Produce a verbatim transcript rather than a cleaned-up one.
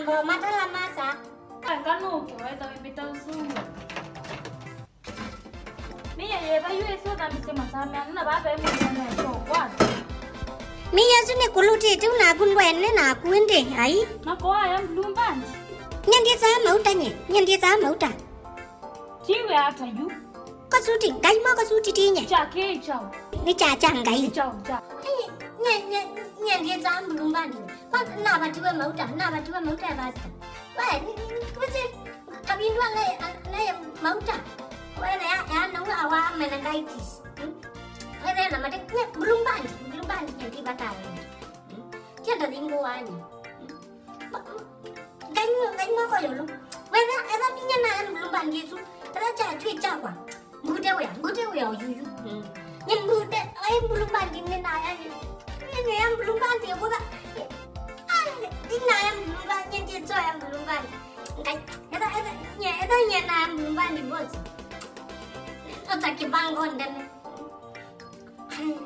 Matala masa. Anga nũke wetha wĩmbĩta ũsũngũ. Mĩya yetha yu ĩsu ũthambĩsye masaa meana na vaa ve mũndũ nĩakyokwa. Mĩya ĩsu nĩkũlũtĩte ũnaku ndwaene naku ĩndĩ, ai. Makoaya mbulumbandi. Nye ndyĩsaa mauta nye, nye ndyĩsaa mauta. Tiwe ata yu. Kasuti, Ngai mo kasuti tinye. Kya kĩ kyaũ? Nĩ kya kya Ngai. Kyaũ kya? Nye, nye, nye, nye ndyĩsaa mbulumbandi. Kwanza navatiwe mauta, navatiwe mauta ya pasta. We, ni, ni, ni, wĩsĩ, kavindu anaye, anaye mauta. Wethe ya, ya nau awa meningitis. Hmm? Wethe na mate, nye, mbulumbandi, mbulumbandi nye ndivataye. Hmm? Tienda thingu wanyu. Hmm? Ngai mwa-, Ngai mwako yolo. Wetha, etha minya na mbulumbandi ĩsu. Etha kya twĩ kyakwa. Mbute wĩa, mbute wĩa oyuyu. Mm. Nĩ mbute, ai mbulumbandi nĩ na yani. Nĩ nĩ ya mbulumbandi kũtha. Ai, nĩ na ya mbulumbandi, nĩ tso ya mbulumbandi. Ngai, etha, etha, nye, etha nye na ya mbulumbandi boss. Ota kibango ndene. Ai.